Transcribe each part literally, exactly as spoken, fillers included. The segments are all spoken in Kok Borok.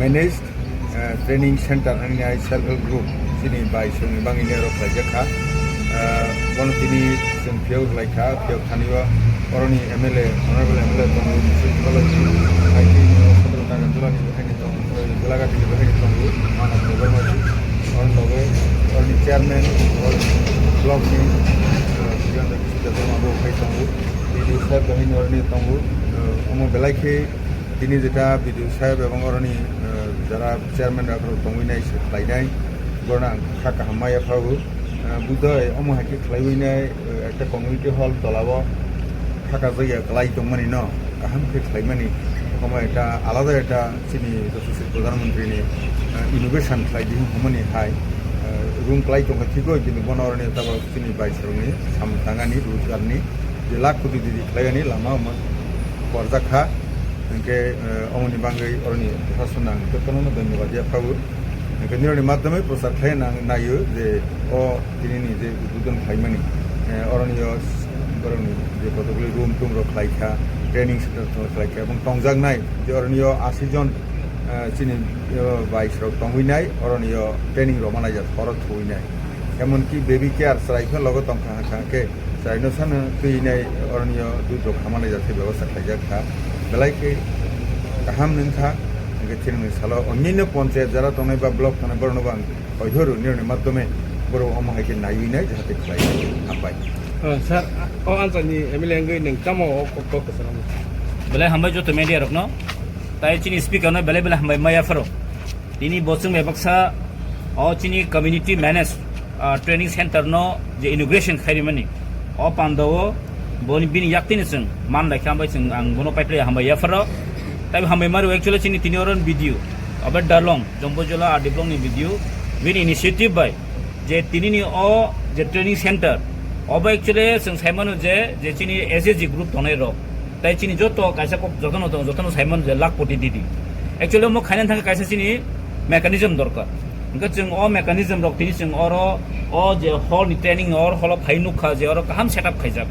Managed, eh, Training Center hwnwi self help group chini bai songni bangwi ne rok khlaijak kha. Eh, bono tini chwng phiyok lai kha, phiyok thani o oroni M L A, Honorable M L A tongo, Biswajit Balaji, I T ni o Sadar Nagarjula ni bahai ni tongo, eh, Golaghat ni bahai ni tongo, Manav Debbarma ji, oroni loge, oroni chairman, or block ni, eh, Jiyanta Kishore Debbarma bo hai tongo, B D O saheb bahai ni oroni tongo, eh, omo belai khe tini jeta B D O saheb ebong oroni, eh, jara chairman rok tongwi nai se khlainai, borok ang kha kaham ma yaphago. Eh, budai omo hai khe khlaiwi nai, eh, ekta community hall tola o thaka jagya kwlai tongmani no kaham khe khlaimani, omo ekta alada ekta chini Yashaswi Pradhan Mantri ni, eh, innovation khlai di hwnmani hai, eh, room kwlai tongkha thikgo, kintu bono oroni tabok chini bai songni samung tangani, rojgar ni je lakh koti didi khlaiyani lama omo korjak kha. Hinkhe, eh, omoni bangwi oroni prasasonno ang jotono dhonyobad yaphago. Hinkhe nirokni madhyome prochar khlai nang-, naio je o tinini je udbodhon khlaimani, eh, oroni o borokni je kotokli room toom rok khlai kha, training center rok khlai kha, ebong tongjaknai je oroni o asi jon, eh, chini, eh, bai srok tongwi nai, oroni o training rok manai jak, khoro thuwi nai. Emonki baby care chwrai phano logo tongkha hwnkha khe, chwraino sano twi nai oroni o dudh rok khamani jathai bebostha khlaijak kha. Belai khe kaham wng kha, hinkhe chini salo onyino ponchayat jara tongnai ba block tongnai borokno bo ang koithoro nirokni madhyome borok omo hai khe naiwi nai jahate khlai hambai. Ah, sir, o anchani M L A wngwi nwng tamo o kok, kok kwchwrang? Belai hambai joto media rokno, tai chini speaker no belai belai hambai maya pharo. Tini bo chwng bai baksa o chini community manage, ah, training center no je inauguration khairi mani, o panda o boni bini yak tini chwng man lai kha, hambai chwng ang bono paiphile hambai yapharo. Tai hambai maru actually chini tini oron B D O, obo Darlong, Jompuijala R D block ni B D O, bini initiative bai je tini ni o je training center, obo actually chwng sai mano je, je chini S H G group tongnai rok, tai chini joto kaisa kok jotono tongo, jotono sai mano je lakh koti didi. Actually, omo khaina thangkhe kaisa chini mechanism dorkar. Hwnkhe chwng o mechanism rok tini chwng oro o je hall ni training, o hall o phai nukha je oro kaham setup khaijak.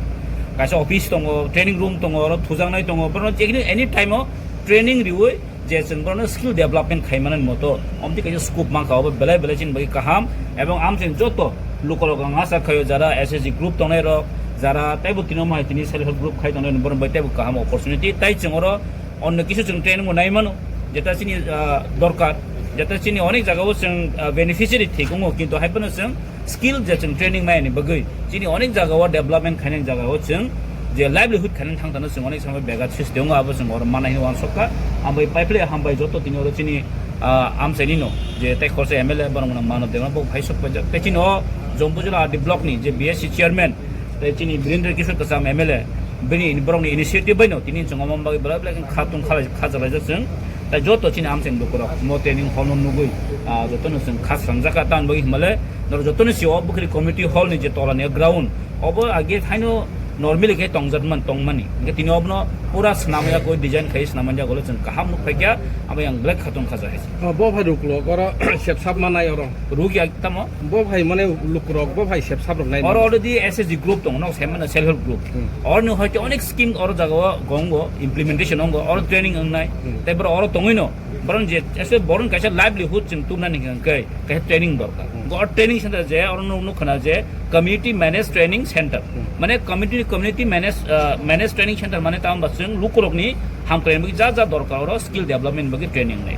Kaisa office tongo, training room tongo, oro thujaknai tongo, borokno jekhini any time o training riwi je chwng borokno skill development khai manani moto, omtwi kaisa scope mankha, obo belai belai chini bagwi kaham. Ebong amchwng joto lukurok ang asa khaio, jara S H G group tongnai rok, jara teibo tini omo hai tini self help group khai tongnai, borok bai teibo kaham opportunity. Tai chwng oro onno kisu chwng training bo nai mano, jeta chini, ah, dorkar, jeta chini onek jaga o chwng, ah, beneficiary thik wngo, kintu hai phano chwng skill je chwng training nai ni bagwi chini onek jaga o development khainani jaga o chwng je livelihood khainani thang thangno chwng onek samai bega siste wngo, abo chwng oro manai hwnwi uansukha. Hambai paiphile hambai joto tini oro chini, ah, amchaini no je tei khorsa M L A borok mano Manav Debbarma bo phai sok paijak. Tei chini o Jompuijala R D block ni je B S C chairman tei chini Birendra Kishore Kacham M L A, bini borokni initiative bai no tini chwng omo bagwi belai belai khe kha tung khalai kha chalaijak chwng. Tai joto chini amchaini lukurok mo training hall no nugwi, ah, jotono chwng kha srangjak kha, tamni bagwi hwnmale norok jotono si o Bukhari community hall ni je tola ni ground, obo age thaino normally khe tongjak man tongmani, hwnkhe tini obono pura swnamya koi design khai swnamya golo chwng kaham nuk phaikha, abo yang belai kha tung kha jahai. Oh, bo phai lukurok oro sepsap manai oro. Ruk ya tamo? Bo phai mane lukurok, bo phai sepsap rok nai. Oro already S H G group tongo, nok sai mano self help group. Hmm. Oro ni hoite onek scheme oro jaga o gongo, implementation ongo, oro training wngnai. Hmm. Tei borok oro tongwi no, borok je ese borok kaisa livelihood chwng tubnani hwnkhe kaisa training dorkar. Hmm. Go training center je oro nuk, nuk khna je community manage training center. Hmm. Mane community, community manage, ah, manage training center mane tamo ba chwng lukurok ni hamkrai ni bagwi ja ja dorkar oro skill development bagwi training nai.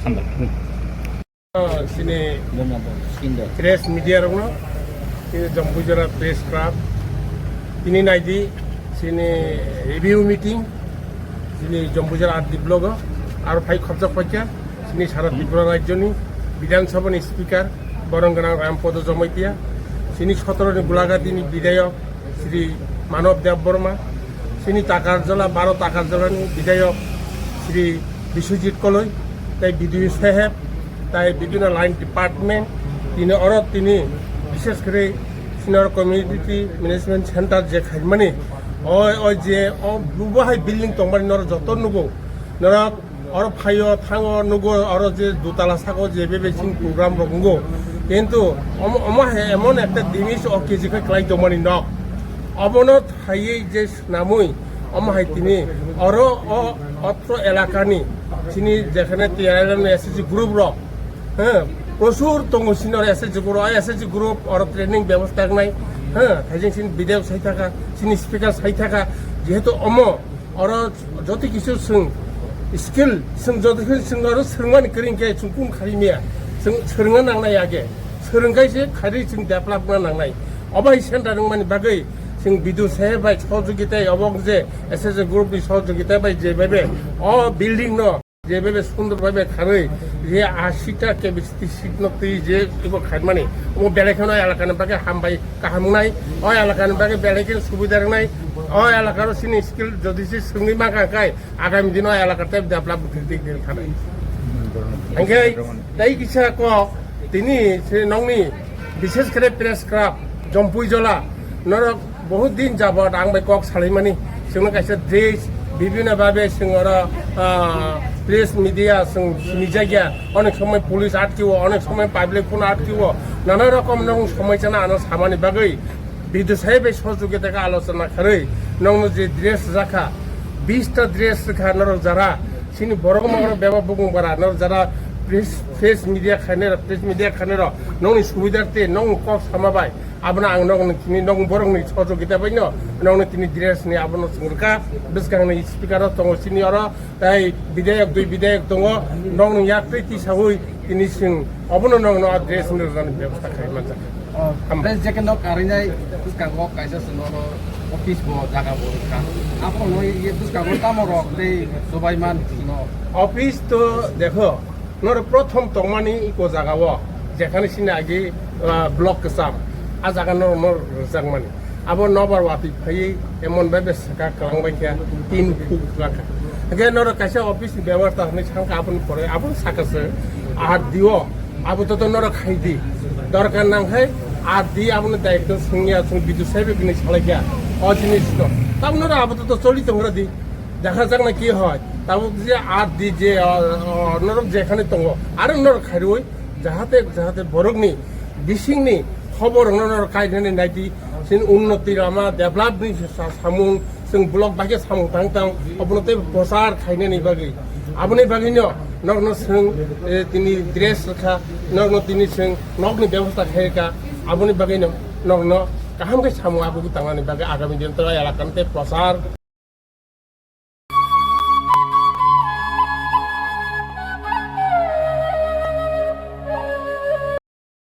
Hambai. Hmm. Sini press media rokno, sini Jompuijala Press Club, tini naidi, sini review meeting, sini Jompuijala R D block o, aro phai khopjak paikha, sini sara Tripura rajyoni Bidhan Sabhani Speaker, borom gwnang Ram Podo Jamatia, sini sotoro ni Gulaghati ni Bidhayok, Shri Manav Debbarma, sini Takarjala, baro Takarjala ni Bidhayok, Shri Biswajit Koloi, tai B D O saheb, tai bibhinno line department, tini oro tini bishesh kore senior community management center je khaimani, oi, oi je, o bubo hai building tongmani norok joto nugo, norok oro phaio thango nugo, oro je dutala sako je bebe sing program rok nugo, kintu omo, omo hai emon ekta jinis o kiji khe kwlai tongmani nok, obono phaiwi je swnamwi, omo hai tini oro o otro elakani Chini jekhane T R L M ni S H G group rok, ha, prosur tongo chini oro S H G group, o S H G group oro training bebostha wngnai, ha, khaijeng chini bidayok sai thaka, chini speaker sai thaka, jehetu omo oro joto kisu chwng skill, chwng joto kisu chwng oro swrwngmani kwrwng khe chwng kun khaimya, chwng swrwngna nangnai age, swrwngkhe se kharwi chwng develop wngna nangnai. Obo hai center wngmani bagwi chwng Bidu saheb bai sohojogita, obo je S H G group ni sohojogita bai je bebe o building no je bebe sundor bebe kharwi je ashita capacity seat no twi je ebo khaimani, obo belai kheno elaka ni bagwi hambai kaham wngnai, o elaka ni bagwi belai kheno subida wngnai, o elaka ro chini skill jodi se swngwi mangkha khai agami dino elaka tei develop dik dik khanai. Hingke tei kisa kok tini se nongni bishes kore press club Jompui Jola norok bahut din jabot ang bai kok salaimani, chwngno kaisa dress bibhinno babe chwng oro, ah, press media chwng sinijak ya, onek somoi police atkio, onek somoi public phone atkio, nana rokom nong somoi chana ano samani bagwi Bidu saheb bai sohojogita khe alochona kharwi nongno je dress rwjakha, bish ta dress rwkha norok jara, chini borok mokro bebak bukung bara norok jara press, press media khainai rok, press media khainai rok nongni subidar te nong kok sama bai abono ang nongni tini nong borokni sohojogita bai no nongni tini dress ni abono chwng rwkha, bwskangni speaker rok tongo chini oro, tei bidayok dui bidayok tongo, nongni yak tei tisaui tini chwng obono nongno dress ni rwjani bebostha khai manjak. Oh, Hambai. Tei je ke nok karinai bwskango kaisa se nono office bo jaga bo rwkha. Abo no ye bwskango tamo rok tei chubai man no. Office to dekho, noro prothom tongmani iko jaga o, jekhane sini agi, ah, block kwcham, a jaga no, no rwjakmani. Abo nobar watwi phaiwi emon bai bai swkak kwlangbai khe tin phuk lakha. Hingke norok kaisa office ni bebostha hwnwi sakha aboni pore aboni saka se R D O abo to norok khai di. Dorkar nang khai R D aboni daitw swngya chwng Bidu saheb bini salai kha o jinis no. Tabuk norok abo to choli tongra di. Dekha jak na ki hoi. Tabuk je R D je, o, o, norok jekhane tongo aro norok khairwi jahate, jahate borokni bisingni khobor rokno norok kainani naidi, chini unnoti lama develop ni sa-, samung, chwng block bai khe samung tang tang, obono tei prochar khainani bagwi, aboni bagwino nokno chwng, eh, tini dress rwkha, nokno tini chwng nokni bebosta khaikha, aboni bagwino nokno kaham khe samung abo tangnani bagwi agami din to elaka ni tei prochar.